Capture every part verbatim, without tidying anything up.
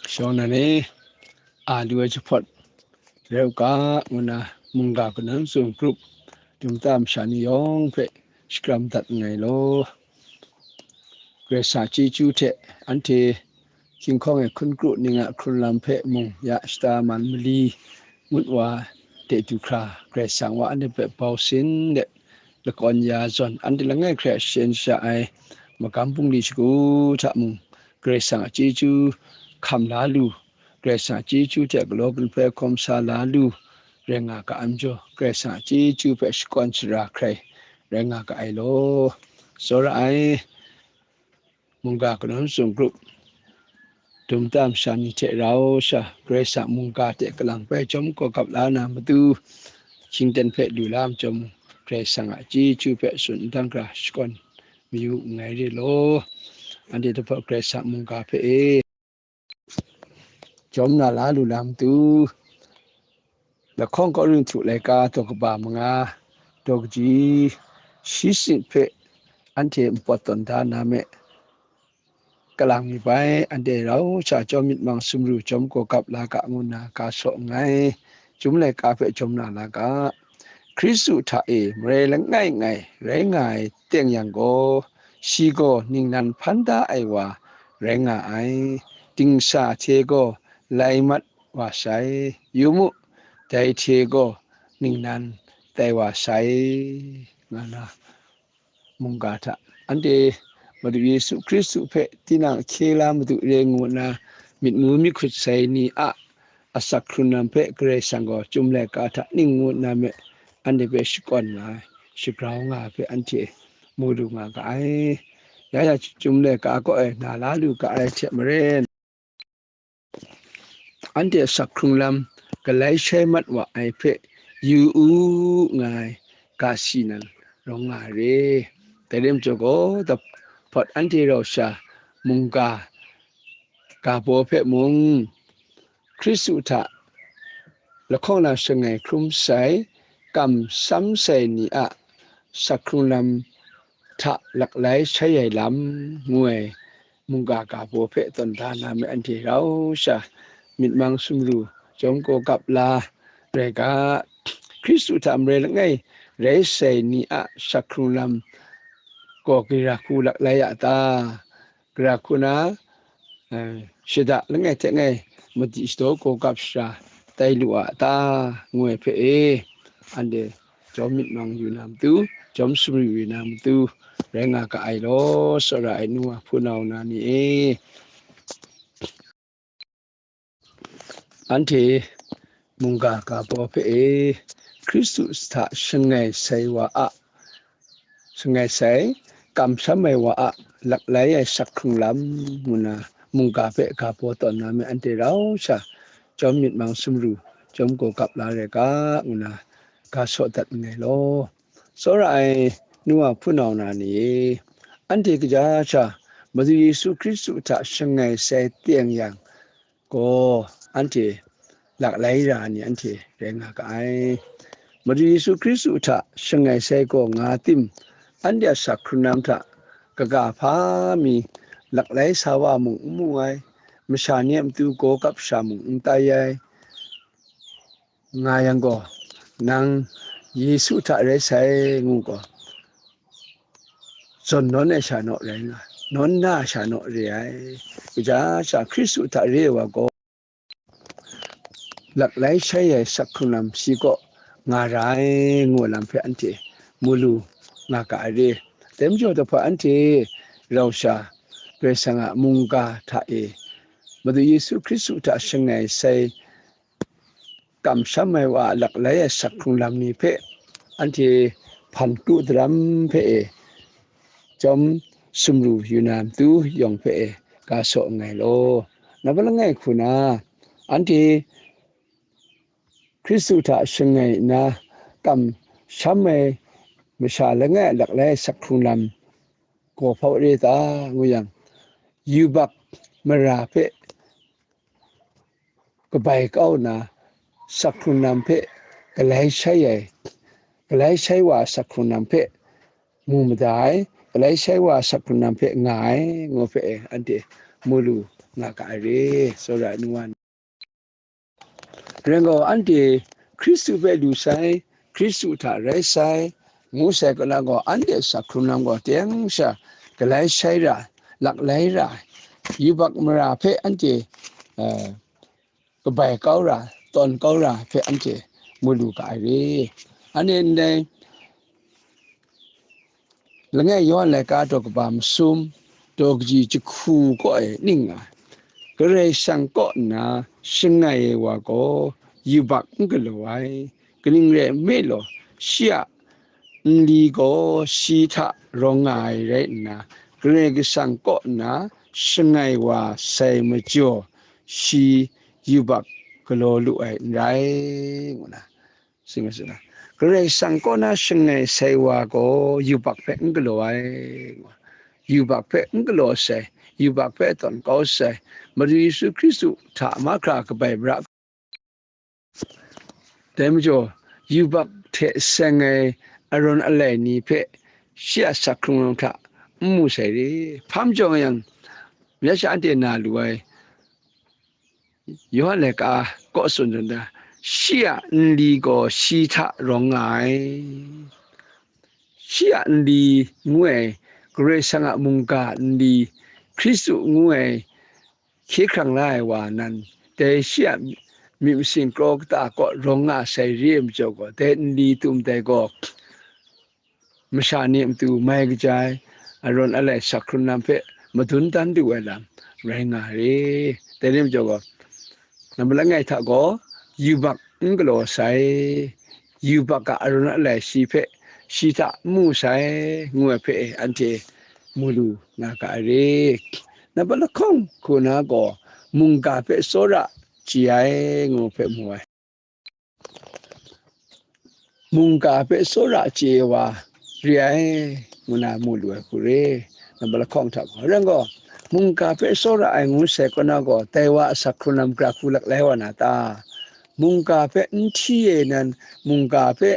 Shawng na ni, a lu ai jahpawt rai u ga, ngu na mungga kanawn sung grup dum ta masha ni yawng hpe shakram dat nngai law. Karai Kasang a chyeju hte anhte hkying hkawng e hkun kru ning a hkrun lam hpe mung ya shata man mali ngut wa de du hkra, Karai Kasang wa anhte hpe bau sin let lakawn ya zawn, anhte langai hkrai a shayen sha ai magam bungli shagu hta mung, Karai Kasang a chyeju hkam la lu, Karai Kasang a chyeju hte galaw gun hpe hkawm sa la lu rai nga ga ai majaw, Karai Kasang a chyeju hpe shakawn sara hkrai rai nga ga ai law. Tsawra ai, mungga kanawn sung grup dum ta masha ni hte rau sha, Karai Kasang mungga hte kalang bai jawm kawgap la na matu, shingten hpe lu la ai majaw mung, Karai Kasang a chyeju hpe tsun n dang hkra shakawn mayu nngai re law. Anhte dahpaw Karai Kasang mungga hpe e jawm na la lu na matu, lahkawng Korinhtu laika daw kaba manga, daw kaji shi sanit hpe anhte npawt tawn da na me, kalang mi bai, anhte rau sha jawm myit mang sumru jawm kawgap la ga ngu nna ga saw nngai. Chyum laika hpe jawm na la ga. Hkristu hta e marai langai ngai rai nga ai teng yang gaw, shi gaw ningnan hpan da ai wa rai nga ai. Dingsa hte gaw lai mat wa sai. Yu mu, dai hte gaw ningnan tai wa sai, nga na mungga hta, anhte Madu Yesu Hkristu hpe tinang ahkye la Madu re ngu nna myit mu myit hkut sai ni a asak hkrung lam hpe Karai Kasang gaw Chyum laika hta ning ngu nna me, anhte hpe shakawn nga ai, shagrau nga ai hpe anhte mu lu nga ga ai. Ya ya, Chyum laika kaw e na la lu ga ai hte maren, anhte asak hkrung lam galai shai mat wa ai hpe yu u, nga ai ga si nan rawng nga ai re. Dai rai majaw gaw, dahpawt anhte rau sha mungga ga baw hpe mung, Hkristu hta lahkawng na shangai hkrum sai, kamsham sai ni a asak hkrung lam hta laklai shai ai lam, ngu ai mungga ga baw hpe tawn da na me, anhte rau sha myit mang sumru jawm kawgap la rai ga. Hkristu hta marai langai rai sai ni a asak hkrung lam gaw gara hku laklai a ta? Gara hku na, eh, shada langai hte langai madi shadaw kawgap shara tai lu a ta? Ngu ai hpe e, anhte jawm myit mang yu na matu, jawm sumru yu na matu rai nga ga ai law, tsawra ai nu wa hpunau na ni e. Anhte mungga ga baw hpe e, Hkristu hta shangai sai wa a, shangai sai, kamsham ai wa a laklai ai asak hkrung lam, ngu na mungga hpe ga baw tawn na me, anhte rau sha jawm myit mang sumru jawm kawgap la rai ga, ngu na ga saw dat nngai law. Tsawra ai nu wa hpunau na ni e, anhte kaja sha Madu Yesu Hkristu hta shangai sai teng yang gaw, anhte laklai ra ni anhte rai nga ga ai. Madu Yesu Hkristu hta shangai sai gaw nga tim, anhte a asak hkrung lam hta kaga hpa mi laklai sa wa mung n mu ai, masha ni a matu gaw kap sha mung n tai ai, nga yang gaw, nang Yesu hta rai sai, ngu gaw, zawn nawn ai sha naw rai nga, nawn na sha naw re ai. Kaja sha Hkristu hta re ai wa gaw, laklai shai ai asak hkrung lam shi kaw nga ra ai, ngu lam hpe anhte mu lu nga ga ai re. Dai majaw, dahpa anhte rau sha Karai Kasang a mungga hta e Madu Yesu Hkristu hta shangai sai kamsham ai wa a laklai ai asak hkrung lam ni hpe anhte hpan kru daram hpe e jawm sumru yu na matu yawng hpe e ga saw nngai law. Napa langai hku na, anhte Hkristu hta shangai nna kamsham ai masha langai a laklai asak hkrung lam gaw hpa re ta, ngu yang, yubak mara hpe kabai kau na asak hkrung lam hpe galai shai ai, galai shai wa asak hkrung lam hpe mu mada ai, galai shai wa asak hkrung lam hpe nga ai, ngu hpe anhte mu lu nga ga ai re, tsawra ai nu wa ni. Rai gaw, anhte Hkristu hpe lu sai, Hkristu hta rai sai, ngu sai kaw na gaw, anhte a hkrung lam gaw teng sha galai shai ra, laklai ra, yubak mara hpe anhte, eh, kabai kau ra, tawn kau ra hpe anhte mu lu ga ai re. Anhte ndai langai Yawhan laika daw kaba masum, daw kaji jahku kaw e ning nga, Karai Kasang kaw nna shangai ai wa gaw yubak n galaw ai, kaning rai nme law, shi a nli gaw shi hta rawng nga ai rai nna, Karai Kasang kaw nna shangai wa sai majaw, shi yubak galaw lu ai n rai, ngu na. Sing sing, Karai Kasang kaw na shangai sai wa gaw yubak hpe n galaw ai, yubak hpe n galaw sai, yubak hpe tawn kau sai, Madu Yesu Hkristu hta mahkra kabai bra. Dai majaw, yubak hte seng ai arawn alai ni hpe shi a sak hkrung lam hta n mu sai re. Hpa majaw nga yang, ya sha anhte na lu ai, Yawhan laika kaw tsun tsun da, shi a nli gaw shi hta rawng nga ai. Shi a nli ngu ai, Karai Kasang a mungga nli, Hkristu ngu ai, hkye hkrang la ai wa nan, dai shi a myit masin kraw kata kaw rawng nga sai re ai majaw gaw, dai nli tum dai gaw, masha ni a matu mai kaja ai, arawn alai sak hkrung lam hpe madun dan du ai lam rai nga ai re. Dai rai majaw gaw, nambat langai hta gaw, yubak n galaw sai, yubak a arawn alai shi hpe, shi hta n mu sai, ngu ai hpe anhte mu lu nga ga ai re. Nambat lahkawng hku na gaw, mungga hpe tsawra chye ai, ngu hpe mu ai. Mungga hpe tsawra chye wa re ai, ngu na mu lu ai hku re, nambat lahkawng hta gaw. Rai gaw, mungga hpe tsawra ai ngu sai kaw na gaw, dai wa a sak hkrung lam gara hku laklai wa na ta? Mungga hpe n hti ai nan, mungga hpe,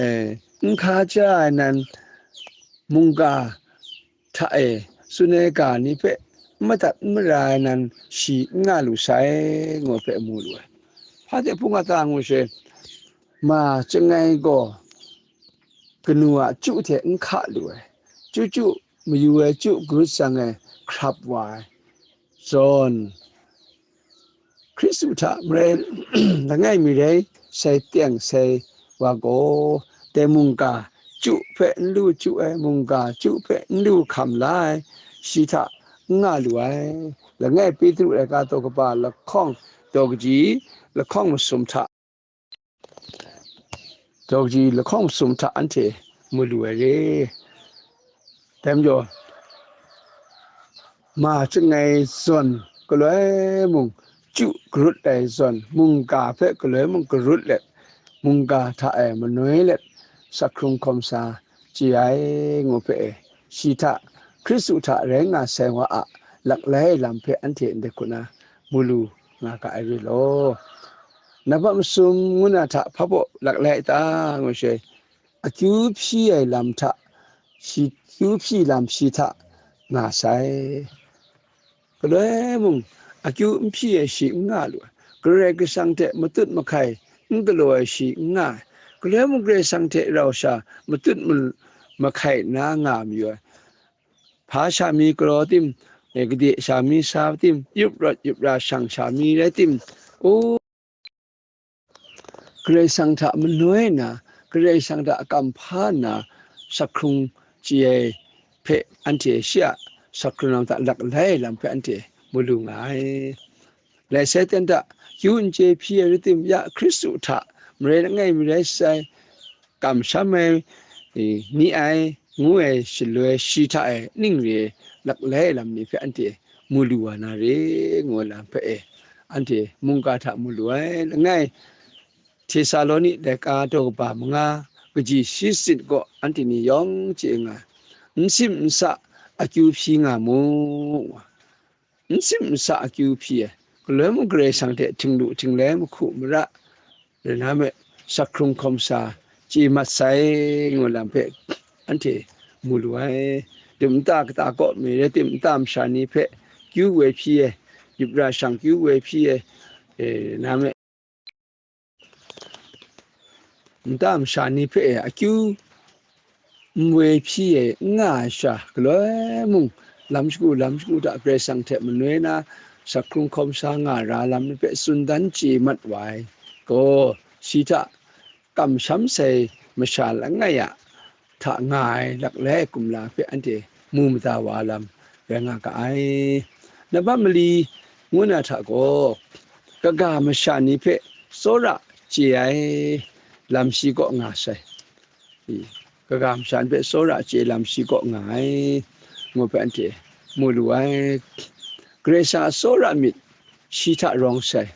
eh, n hkaja ai nan, mungga hta e tsun ai ga ni hpe n madat n mara ai nan shi n nga lu sai, ngu hpe mu lu ai. Hpa de hpung a ta ngu she, ma chyangai gaw kanu a chyu hte n hka lu ai, chyu chyu mayu ai chyu garut tsang ai hkrap wa ai, zawn, Hkristu hta marai langai mi rai sai teng sai wa gaw, dai mungga chyu hpe n lu chyu ai, mungga chyu hpe n lu hkam la ai, shi hta n nga lu ai. Langai Petru laika daw kaba lahkawng daw kaji lahkawng masum hta, daw kaji lahkawng masum hta anhte mu lu ai re. Dai majaw, ma chyangai zawn galoi mung chyu garut ai zawn, mungga hpe galoi mung garut let, mungga hta e manoi let, sak hkrung hkawm sa chye ai, ngu hpe e, shi hta, Hkristu hta rai nga sai wa a laklai lam hpe anhte ndai hku na mu lu nga ga ai re law. Nambat masum ngu na hta hpa baw laklai ta, ngu she, akyu hpyi ai lam hta, shi kyu hpyi lam shi hta nga sai. Galoi mung, akyu n hpyi ai shi n nga lu ai, Karai Kasang hte matut mahkai n galaw ai shi n nga ai, galoi mung, Karai Kasang hte rau sha matut ma-, mahkai nna nga mayu ai, hpa sha mi galaw tim, eh, gade sha mi sa tim, yup rawt yup ra shang sha mi rai tim, o, Karai Kasang hta manoi nna, Karai Kasang hta akam hpa nna, sak hkrung chye ai hpe anhte shi a sak hkrung lam hta laklai lam hpe anhte mu lu nga ai. Lai sai ten hta, kyu n chye hpyi ai rai tim, ya Hkristu hta marai langai mi rai sai, kamsham ai, e, ni ai, ngu ai shaloi shi hta e ning re ai laklai lam ni hpe anhte mu lu wa na re, ngu ai lam hpe e, anhte mungga hta mu lu ai. Langai Htesaloni laika daw kaba manga, kaji shi tsit gaw anhte ni yawng chye nga, n sim n sa akyu hpyi nga mu. N sim n sa akyu hpyi ai, galoi mung Karai Kasang hte htinglu htinglai mahku mara, rai na me, sak hkrung hkawm sa chye mat sai, ngu lam hpe anhte mu lu ai. Dum nta kata kaw mi rai tim, nta masha ni hpe kyu woi hpyi ai, Yup ra shang kyu woi hpyi ai, e, na me, nta masha ni hpe akyu n woi hpyi ai n nga ai sha, galoi mung lam shagu lam shagu hta Karai Kasang hte manoi na sak hkrung hkawm sa nga ra lam ni hpe tsun dan chye mat wa ai gaw, shi hta kamsham sai masha langai a hta nga ai laklai kumla hpe anhte mu mada wa lam rai nga ga ai. Nambat mali ngu na hta gaw, kaga masha ni hpe tsawra chye ai lam shi kaw nga sai. I, kaga masha ni hpe tsawra chye lam shi kaw nga ai, ngu hpe anhte mu lu ai. Karai Kasang a tsawra myit shi hta rawng sai.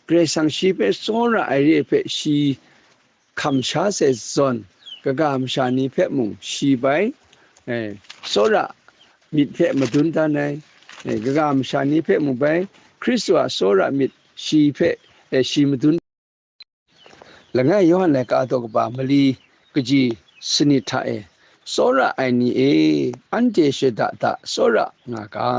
Karai Kasang shi hpe tsawra ai re ai hpe shi hkam sha sai zawn, kaga masha ni hpe mung shi bai, eh, tsawra myit hpe madun dan ai, eh, kaga masha ni hpe mung bai, Hkristu a tsawra myit shi hpe, eh, shi madun. Langai Yawhan laika daw kaba mali kaji sanit hta e, tsawra ai ni e, anhte shada da tsawra nga ga.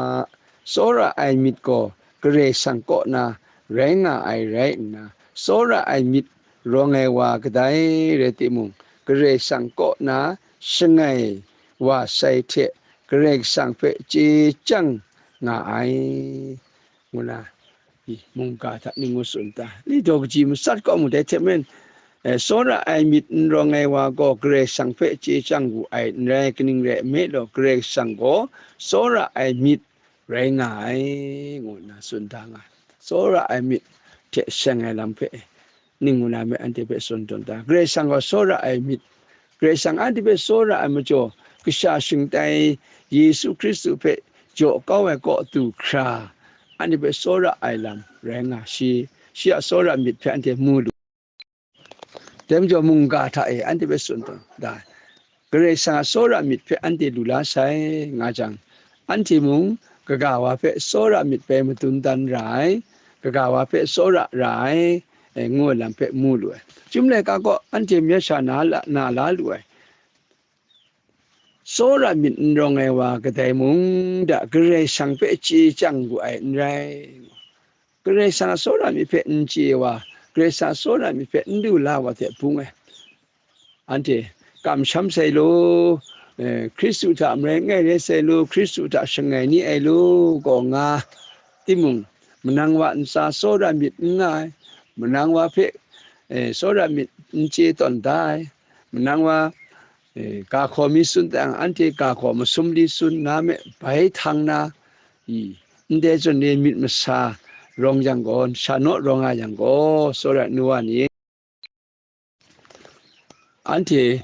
Tsawra ai myit gaw Karai Kasang kaw na rai nga ai rai nna, tsawra ai myit rawng ai wa kadai rai timung, Karai Kasang kaw na shangai wa sai hte Karai Kasang hpe chye chyang nga ai, ngu na, i, mungga hta ning ngu tsun ta? Li daw kaji matsat kaw mu, dai hte maren, eh, tsawra ai myit n rawng ai wa gaw Karai Kasang hpe chye chyang wu ai n rai, kaning rai nme law, Karai Kasang gaw tsawra ai myit rai nga ai, ngu nna tsun da nga ai. Tsawra ai myit hte seng ai lam hpe ning ngu na me, anhte hpe tsun tawn da. Karai Kasang gaw tsawra ai myit, Karai Kasang anhte hpe tsawra ai majaw, kasha shingtai Yesu Hkristu hpe jaw kau ai kaw du hkra, anhte hpe tsawra ai lam rai nga shi, shi a tsawra myit hpe anhte mu lu. Dai majaw, mungga hta e anhte hpe tsun tawn da. Karai Kasang a tsawra myit hpe anhte lu la sai, nga jang, anhte mung kaga wa hpe tsawra myit bai madun dan ra ai, kaga wa hpe tsawra ra ai, e, ngu ai lam hpe mu lu ai. Chyum laika kaw anhte mayat sha na la, na la lu ai. Tsawra myit n rawng ai wa kadai mung da Karai Kasang hpe chye chyang wu ai n rai. Karai Kasang a tsawra myit hpe n chye wa, Karai Kasang a tsawra myit hpe n lu la wa hte bung ai. Anhte kamsham sai law, eh, Hkristu hta marai langai rai sai law, Hkristu hta shangai ni ai law, gaw nga timung, manang wa ntsa tsawra myit n nga ai, manang wa hpe, eh, tsawra myit n chye tawn da ai, manang wa, eh, ga hkaw mi tsun tang, anhte ga hkaw masum li tsun na me, bai htang na, i, ndai zawn re myit masa rawng yang gaw, sha naw rawng nga yang gaw, tsawra ai nu wa ni, anhte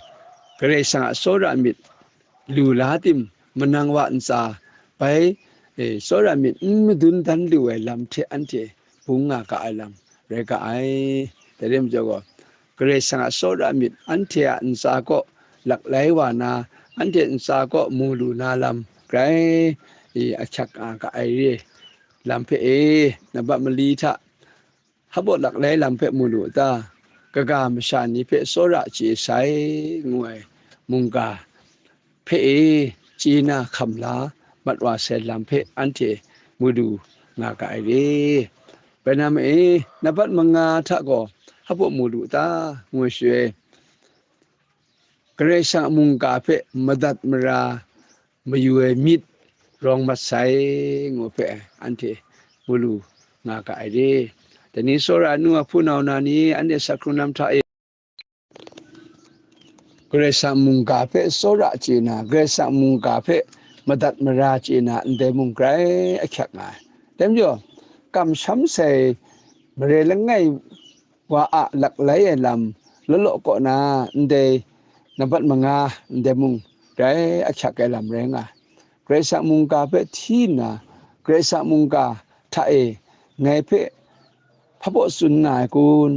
Karai Kasang a tsawra myit lu la tim, manang wa ntsa bai, e, tsawra myit n madun dan lu ai lam hte anhte bung nga ga ai lam rai ga ai. Dai rai majaw gaw, Karai Kasang a tsawra myit anhte a ntsa kaw laklai wa na, anhte ntsa kaw mu lu na lam grai, e, ahkyak nga ga ai re lam hpe e, nambat mali hta hpaw laklai lam hpe mu lu ta? Kaga masha ni hpe tsawra chye sai ngu ai mungga hpe e, chye na hkam la mat wa sai lam hpe anhte mu lu nga ga ai re. Bai na ma e, nambat manga hta gaw hpaw mu lu ta? Ngu ai shaloi, Karai Kasang a mungga hpe madat mara mayu ai myit rawng mat sai, ngu hpe anhte mu lu nga ga ai re. Dai ni tsawra ai nu a hpunau na ni, anhte sak hkrung lam hta e, Karai Kasang mungga hpe tsawra chye na, Karai Kasang mungga hpe madat mara chye na ndai mung grai ahkyak nga ai. Dai majaw, kamsham sai marai langai wa a laklai ai lam law law kaw na ndai nambat manga ndai mung grai ahkyak ai lam rai nga ai. Karai Kasang mungga hpe hti nna, Karai Kasang mungga hta e ngai hpe hpabaw tsun nga ai kun?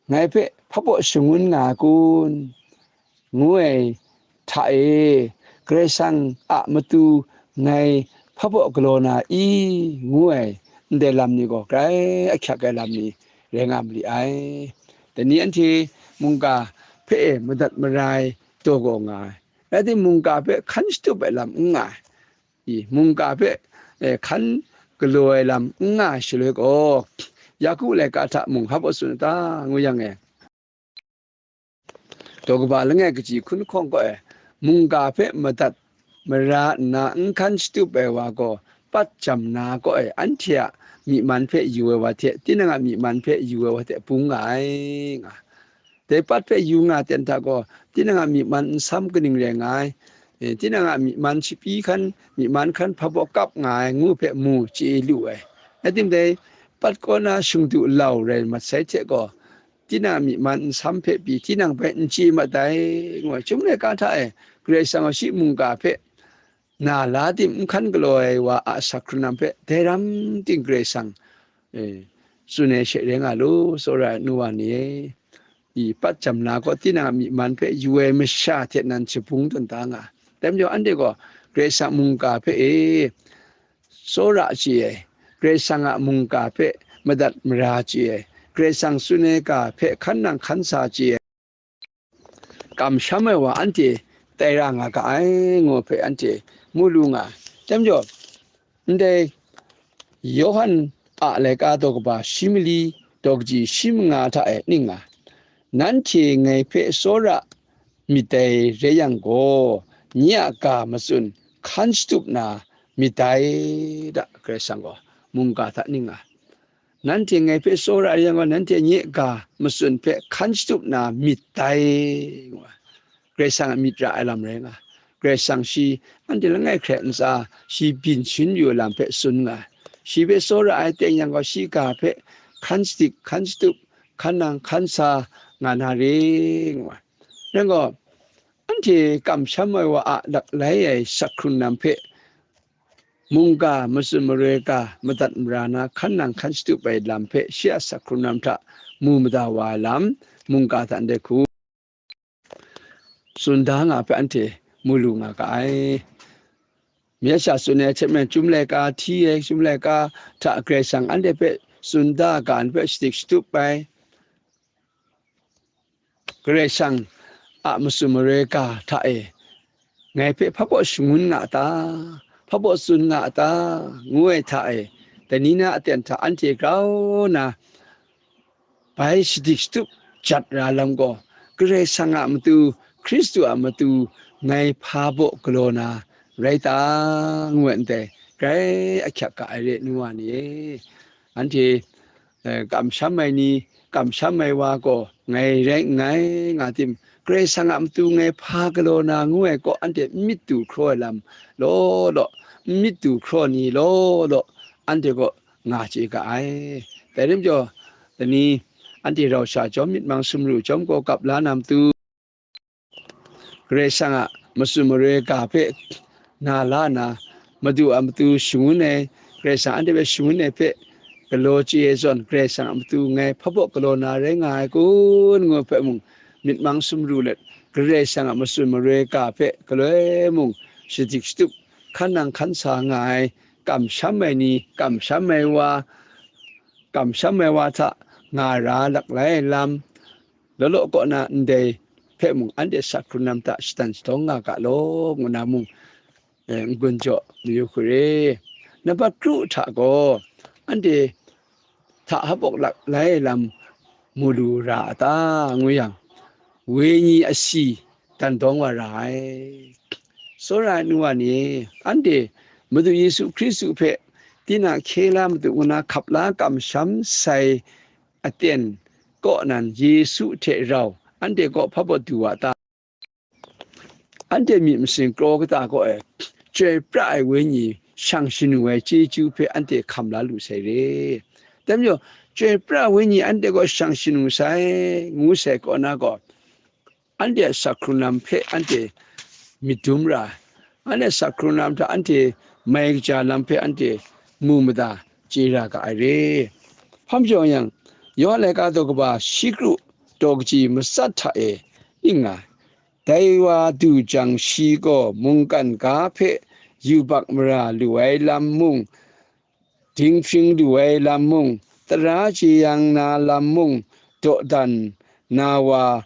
Ngai hpe hpabaw shangun nga ai kun? Ngu ai hta e, Karai Kasang a matu ngai hpabaw galaw na i? Ngu ai ndai lam ni gaw grai ahkyak ai lam ni rai nga ma li ai. Dai ni anhte mungga hpe e madat mara ai daw gaw nga ai. Rai timung, mungga hpe hkan shatup ai lam n nga ai. I, mungga hpe, e, hkan galaw ai lam n nga ai shaloi gaw, Yaku laika hta mung hpa baw tsun a ta, ngu yang e, daw kaba langai kaji hkun lahkawng kaw e, mungga hpe madat mara nna n hkan shatup ai wa gaw, patjam na kaw e, anhte a myi man hpe yu ai wa hte, tinang a myi man hpe yu ai wa hte bung nga ai, nga. Dai pat hpe yu nga ten hta gaw, tinang a myi man nsam kaning rai nga ai, e, tinang a myi man shapi hkan, myi man hkan hpa baw kap nga ai ngu hpe mu chye lu ai. Rai timung, dai pat kaw na shingdu lau rai mat sai hte gaw, tinang a myi man nsam hpe pyi, tinang hpe n chye mat ai, ngu ai. Chyum laika hta e, Karai Kasang gaw shi mungga hpe na la tim n hkan galaw ai wa a asak hkrung lam hpe dai ram ting Karai Kasang, e, tsun ai she rai nga lu, tsawra ai nu wa ni e. I patjam na gaw, tinang a myi man hpe yu ai masha hte nan shabung tawn da nga. Dai majaw, anhte gaw Karai Kasang mungga hpe e, tsawra chye ai, Karai Kasang a mungga hpe madat mara chye ai, Karai Kasang tsun ai ga hpe hkan nang hkan sa chye ai, kamsham ai wa anhte tai ra nga ga ai, ngu hpe anhte mu lu nga ai. Dai majaw, ndai Yawhan a laika daw kaba shi mali daw kaji shi manga hta e ning nga, nanhte ngai hpe tsawra myit dai rai yang gaw, nye a ga matsun hkan shatup na myit dai, da, Karai Kasang gaw mungga hta ning nga. Nanhte ngai hpe tsawra ai yang gaw, nanhte nye ga matsun hpe hkan shatup na myit dai, ngu ai. Karai Kasang a myit ra ai lam rai nga. Karai Kasang shi anhte langai hkrai ntsa shi byin shin yu ai lam hpe tsun nga ai. Shi hpe tsawra ai teng yang gaw, shi ga hpe hkan shadik, hkan shatup, hkan nang, hkan sa nga na re, ngu ai. Rai gaw, anhte kamsham ai wa a laklai ai asak hkrung lam hpe, mungga, matsun maroi ga, madat mara na hkan nang hkan shatup ai lam hpe, shi a asak hkrung lam hta mu mada wa ai lam, mungga hta ndai hku tsun da nga hpe anhte mu lu nga ga ai. Myit sha tsun ai hte maren, Chyum laika hti ai, Chyum laika hta Karai Kasang anhte hpe tsun da ga, anhte hpe shadik shatup ai, Karai Kasang a matsun maroi ga hta e, ngai hpe hpa baw shangun nga a ta, hpa baw tsun nga a ta, ngu ai hta e, dai ni na aten hta anhte grau na bai shadik shatup jat ra lam gaw, Karai Kasang a matu, Hkristu a matu, ngai hpa baw galaw na rai ta, ngu ai ndai, grai ahkyak ga ai re, nu wa ni e. Anhte, eh, kamsham ai ni, kamsham ai wa gaw ngai rai nngai, nga tim, Karai Kasang a matu ngai hpa galaw na ngu ai kaw, anhte n myit du hkraw ai lam law law, n myit du hkraw ni law law, anhte kaw nga chye ga ai. Dai rai majaw, dai ni, anhte rau sha jawm, myit mang sumru jawm gaw kap la na matu, Karai Kasang a matsun maroi ga hpe na la nna, Madu a matu shangun ai, Karai Kasang anhte hpe shangun ai hpe galaw chye ai zawn, Karai Kasang a matu ngai hpa baw galaw na rai nga ai kun, ngu ai hpe mung, myit mang sumru let, Karai Kasang a matsun maroi ga hpe galoi mung shadik shatup, hkan nang hkan sa nga ai, kamsham ai ni, kamsham ai wa, kamsham ai wa hta nga ra laklai ai lam, law law kaw na ndai hpe mung anhte asak hkrung lam hta shatan shatawng nga ga law, ngu na mung, eh, n-gun jaw mayu hku re. Nambat kru hta gaw, anhte hta hpa baw laklai ai lam mu lu ra a ta, ngu yang, wenyi asi dan dawng wa ra ai. Tsawra ai nu wa ni, anhte Madu Yesu Hkristu hpe tinang hkye la madu ngu na hkap la kamsham sai aten kaw nan, Yesu hte rau anhte kaw hpa baw du wa ta? Anhte myit masin kraw kata kaw e, Chyoi pra ai Wenyi shang shanu ai chyeju hpe anhte hkam la lu sai re. Dai majaw, Chyoi pra ai Wenyi anhte kaw shang shanu sai, ngu sai kaw na gaw, anhte a asak hkrung lam hpe anhte myit dum ra ai, anhte a asak hkrung lam hta anhte mai kaja lam hpe anhte mu mada chye ra ga ai re. Hpa majaw yang, Yawhan laika daw kaba shi kru daw kaji matsat hta e ning nga, dai wa du jang, shi gaw mungkan ga hpe yubak mara lu ai lam mung, dinghpring lu ai lam mung, tara jeyang na lam mung, dawdan na wa,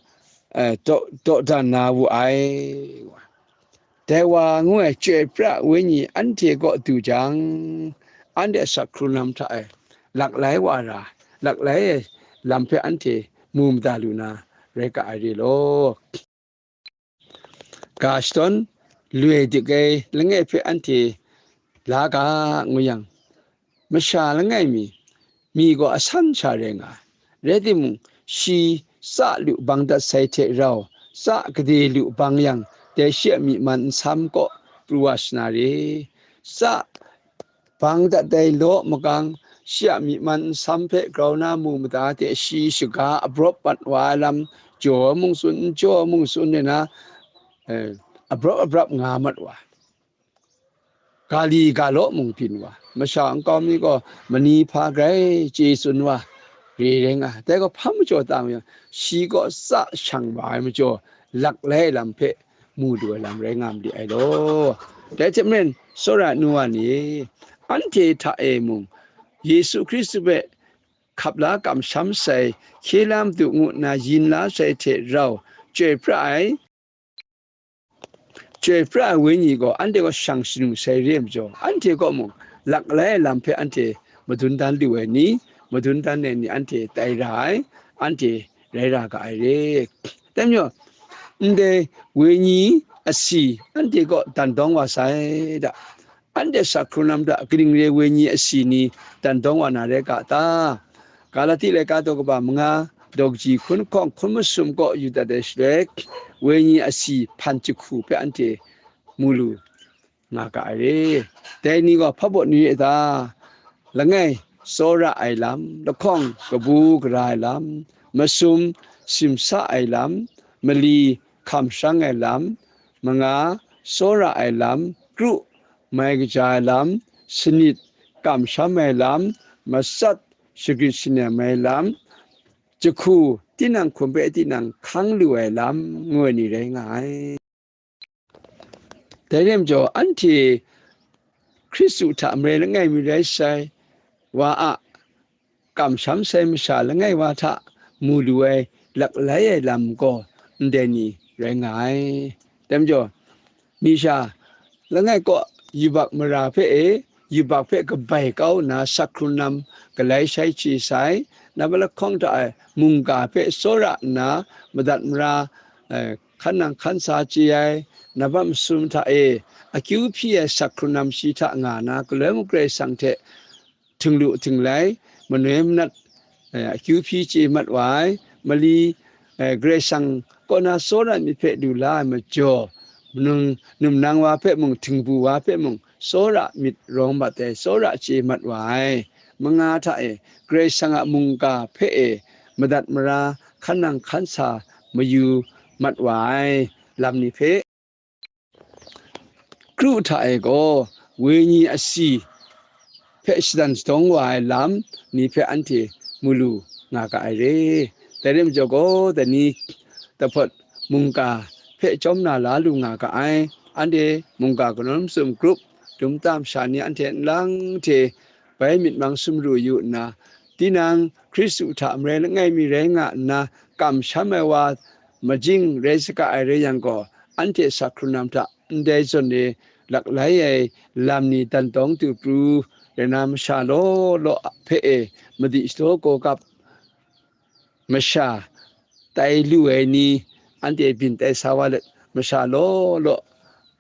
eh, daw, dawdan na wu ai. Dai wa ngu ai Chyoi pra Wenyi anhte kaw du jang, anhte a sak hkrung lam hta e laklai wa ra, laklai ai lam hpe anhte mu mada lu na rai ka ai re law. Ga shadawn loi dik ai langai hpe anhte la ga ngu yang, masha langai mi, mi gaw asan sha rai nga ai. Rai timung, shi tsa lu bang dat sai hte rau, tsa gade lu bang yang, dai shi a myi man nsam kaw pru wa shana re. Tsa bang dat ai law magang, shi a myi man nsam hpe grau na mu mada hte shi shaga abrawp mat wa ai lam, jaw mung tsun, n jaw mung tsun de na, eh, abrawp abrawp nga mat wa. Ga li ga law mung byin wa, masha nkau mi gaw mani hpa grai chye tsun wa, re rai nga ai. Dai gaw hpa majaw tam yang, shi gaw tsa shang wa ai majaw, laklai lam hpe mu lu ai lam rai nga ma li ai law. Dai hte maren, tsawra ai nu wa ni, anhte hta e mung Yesu Hkristu hpe hkap la kamsham sai, hkye la madu ngu nna yin la sai hte rau, chyoi pra ai, chyoi pra ai Wenyi gaw anhte gaw shang shanu sai re ai majaw, anhte kaw mung laklai ai lam hpe anhte madun dan lu ai ni, madun dan ai ni anhte tai ra ai, anhte rai ra ga ai re. Dai majaw, ndai Wenyi asi anhte kaw dan dawng wa sai da. Anhte sak hkrung lam hta kaning re Wenyi asi ni dan dawng wa na rai ga ta? Galati laika daw kaba manga, daw kaji hkun hkawng hkun masum kaw yu dat ai shaloi, Wenyi asi hpan jahku hpe anhte mu lu nga ga ai re. Dai ni gaw hpa baw ni re ta? Langai, tsawra ai lam, lahkawng, kabu gara ai lam, masum, simsa ai lam, mali, hkam sharang ai lam, manga, tsawra ai lam, kru, mai kaja ai lam, sanit, kamsham ai lam, matsat, shagrit shanem ai lam, jahku, tinang hkum hpe tinang hkang lu ai lam, ngu ai ni rai nga ai. Dai rai majaw, anhte Hkristu hta marai langai mi rai sai, wa a kamsham sai masha langai wa hta mu lu ai laklai ai lam gaw ndai ni rai nga ai. Dai majaw, mi sha langai kaw yubak mara hpe e, yubak hpe kabai kau nna sak hkrung lam galai shai chye sai, naba lahkawng hta e mungga hpe tsawra nna madat mara, eh, hkan nang hkan sa chye ai, naba masum hta e akyu hpyi ai sak hkrung lam shi hta nga na, galoi mung Karai Kasang hte htinglu htinglai, manoi manat, eh, akyu hpyi chye mat wa ai, mali, eh, Karai Kasang kaw na tsawra myit hpe lu la ai majaw, num, num nang wa hpe mung, htingbu wa hpe mung, tsawra myit rawng mat ai, tsawra chye mat wa ai, manga hta e, Karai Kasang a mungga hpe e, madat mara, hkan nang hkan sa mayu mat wa ai lam ni hpe, kru hta e gaw, wenyi asi hpe shadan shadawng wa ai lam ni hpe anhte mu lu nga ga ai re. Dai rai majaw gaw, dai ni, dai hpawt mungga hpe chyawm na la lu nga ga ai. Anhte mungga kanawn masum grup, dum tam sha ni anhte nlang hte bai myit mang sumru yu nna, tinang Hkristu hta marai langai mi rai nga nna, kamsham ai wa majing rai saga ai rai yang gaw, anhte sak hkrung lam hta ndai zawn e laklai ai lam ni dan dawng du pru rai na, masha law law hpe e madi shadaw gaw gap masha tai lu ai ni, anhte byin tai sa wa let, masha law law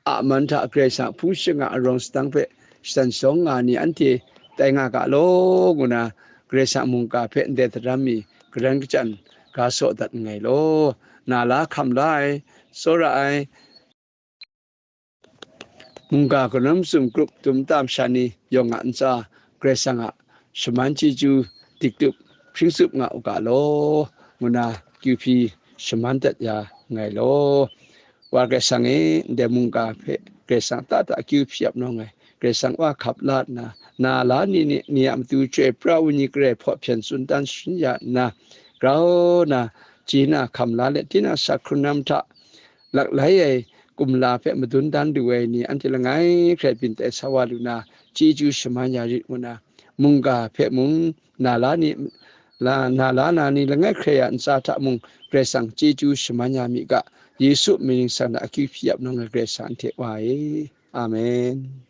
a man hta Karai Kasang a hpung shingkang a arawng sadang hpe shadan shadawng nga ni anhte tai nga ga law, ngu na Karai Kasang a mungga hpe ndai daram mi garan kachyan ga saw dat nngai law. Na la hkam la ai, tsawra ai, mungga kanawn masum grup dum tam sha ni yawng a ntsa Karai Kasang a shaman chyeju dik tup hpring tsup nga u ga law, ngu na kyu hpyi shaman dat ya nngai law. Wa Karai Kasang e, ndai mungga hpe Karai Kasang ta ta akyu hpyi ap nawng ai, Karai Kasang wa hkap la nna, na la ni, ni, ni a matu Chyoi Pra Wenyi Karai hpaw hpyen tsun dan sharin ya nna, grau na, chye na hkam la let, tinang sak hkrung lam hta laklai ai kumla hpe madun dan lu ai ni anhte langai hkrai byin tai sa wa lu na, chyeju shaman ya rit ngu na, mungga hpe mung, na la ni, la, na la na ni langai hkrai a ntsa hta mung, Karai Kasang chyeju shaman ya mi ga, Yesu mying ningsang na akyu hpyi ap nawng ai Karai Kasang anhte Wa e. Amen.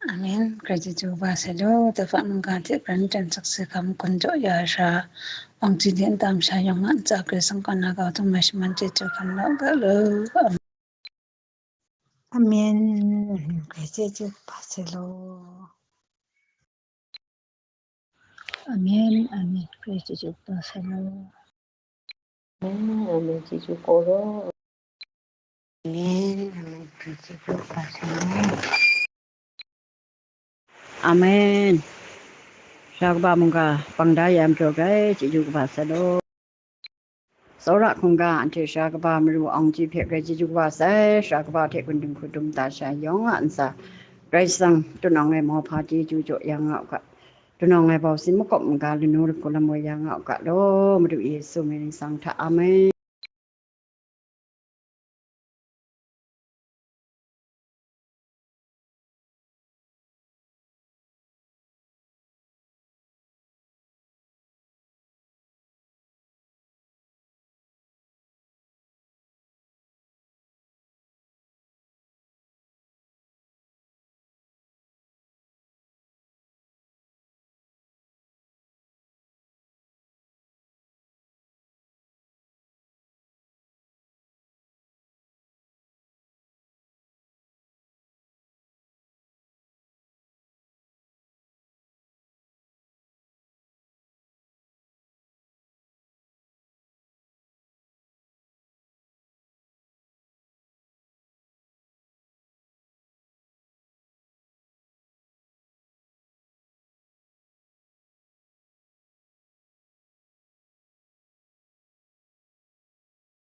Amen. Grai chyeju kaba sai law, David mungga hte Karan jan sakse hkam gun jaw ya ai sara, awng chyeju ntam sha yawng a ntsa Karai Kasang kaw na kau htung mai shaman chyeju hkam lau ga law. Amen. Grai chyeju kaba sai law. Amen. Amen. Grai chyeju kaba sai law. Amen. Amen. Chyeju kaba law. Amen. Amen. Grai chyeju kaba sai law. Amen. Sara kaba mungga bang da ya ai majaw grai chyeju kaba sai law. Tsawra hkungga anhte sara kaba maru awng chyeju hpe grai chyeju kaba sai, sara kaba hte gun dinghku dum da sha yawng a ntsa, Karai Kasang tunawng ai mauhpa chyeju jaw ya nga u ga, tunawng ai bau sin makawp mungga lanu lahku lam woi ya nga u ga law, Madu Yesu mying ning sang hta, Amen.